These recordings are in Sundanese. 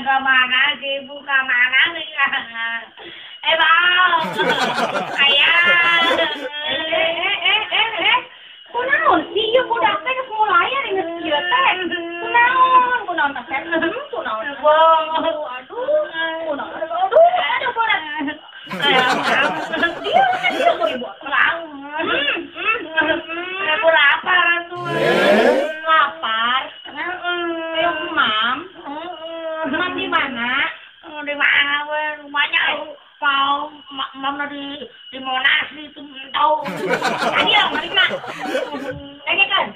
Ke mana sih ibu, ke mana sih? Bang. Ayah. Kunaon sih ieu budak teh geus mulai ari geus kieu teh. Kunaon? Kunaon teh? Kunaon? Bang. Aduh, kunaon? Aduh, aduh budak. Dia kan dia ku ibu. Aku lapar tuh. Lapar? Ayo mam. Mam di mana? Di mana we? Rumahnya pau mam di Monas itu tahu. Tadi ya, mari mak. Tanya kan.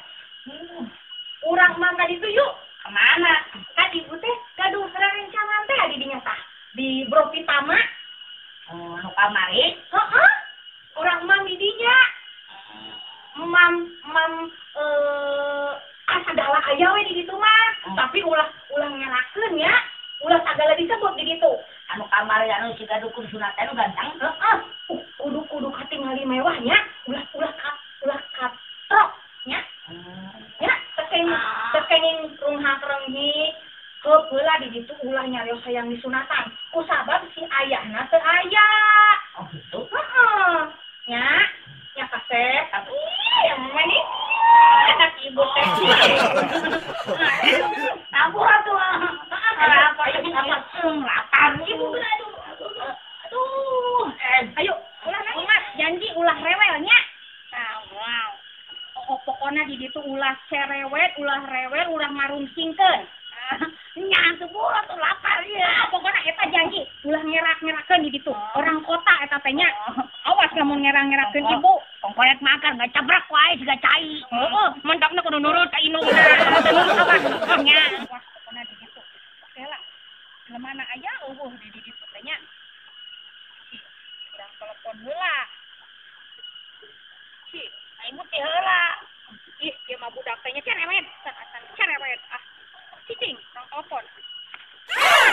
Urang mam tadi tuh yuk. Kemana? Kan ibu teh gaduh rerencangan teh di dinya tah. Di Bropitama. Oh, nu kamari? Heeh. Urang mam di dinya. Mam mam sagala aya we di ditu mah. Tapi ulah ulah ngerakeun nya. Ulah sagala disebut di ditu. Anu kamari anu siga dukun sunat anu ganteng. Heeh. Kudu kudu katingali mewah nya. Ulah ulah kat ulah katrok nya. Nya tekenging runghak renghi heula di ditu ulah nyarios hayang disunatan. Kusabab si ayahna teu aya. Oh gitu. Heeh. Nya, nya kasep. Ih, yang mana anak ibu teh. Aku atuh. Apa lapar ibu aduh. Aduh. Ayo, ulah nangis, janji ulah rewelnya. Nah, wow. Pokoknya di ditu ulah cerewet, ulah rewel, ulah ngarungsingkeun. Nya atuh tuh lapar ya. Pokoknya eta janji ulah ngerak-ngerakeun di ditu. Orang kota eta teh nya. Awas lamun ngerang-ngerakeun ibu. Pokoknya makan nggak cabrak wae siga cai. Heeh, mentakna kudu nurut ka indungna. Nurut awas nya. Wah, pokoknya di ditu. Oke lah. Lemana aya eueuh di ditu teh nya. Urang telepon heula. Ci, ibu teh heula. Ih, ieu mah budak teh nya cerewet, acan cerewet. Ah. Cicing, orang telepon.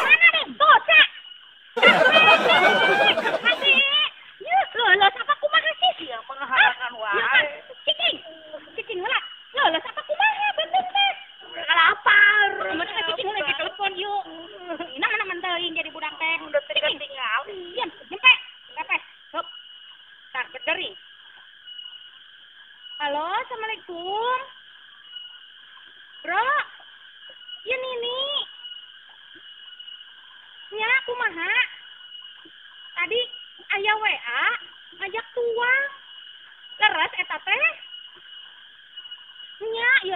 Mana nih? Tuh, Cak. Kasih. Ya, lho, siapa kumaha sih? Ya, penghalangan wae. Cicing. Cicing heula. Lho, siapa kumaha benteng teh? Lapar. Mana cicing lagi telepon yuk. Ini mana menteuing jadi budak teh. Udah tinggal. Diam, nyempe. Nyempe. Hop. Tar berdering. Halo, Assalamualaikum. Bro. Ya Nini. Nya kumaha? Tadi aya WA ngajak tuang. Leres eta teh. Nya ieu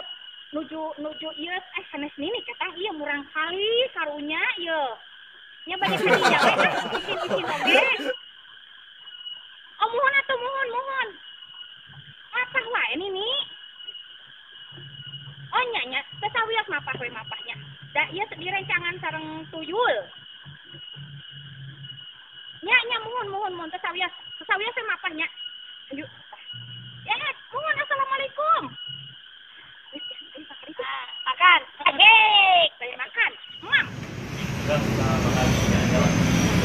nuju nuju ieu sanes Nini ketang ieu murang kali karunya ieu. Nya bade ka dinya we ah isin-isin oge. Oh muhun atuh muhun muhun. Mapah wae Nini. Oh nya nya teu sawios mapah we mapahnya. Da ieu direncangan sareng tuyul. Nya nya muhun muhun muhun teu sawios. Teu sawios we mapahnya. Ayo. Ya, muhun assalamualaikum. Makan. Asik, saya makan. Mam.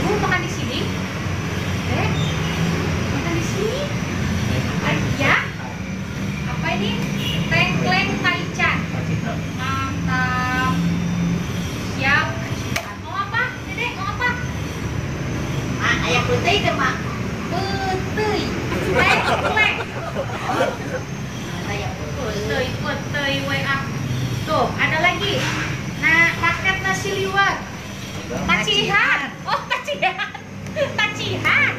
Ibu makan di sini? Makan di sini? Ya. Apa ini? Tengkleng taichan. Mantap. Siap. Mau apa? Dede, mau apa? Mak, ayam putih itu, Mak. Putih. Tengkleng. Ayam putih. Putih, WA. Tuh, ada lagi. Nah, paket nasi liwet. Tacihan. Oh, tacihan. Tacihan.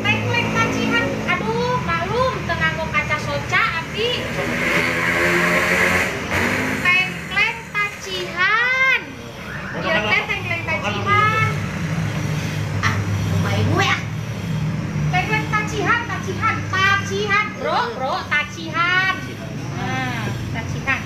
Tengkleng tacihan. Aduh, maklum teu nganggo kaca soca abdi. Tengkleng tacihan. Ieu teh tengkleng tacihan. Ah, rumah ibu ya. Tengkleng tacihan, tacihan, tacihan, bro, bro, tacihan. Nah, tacihan.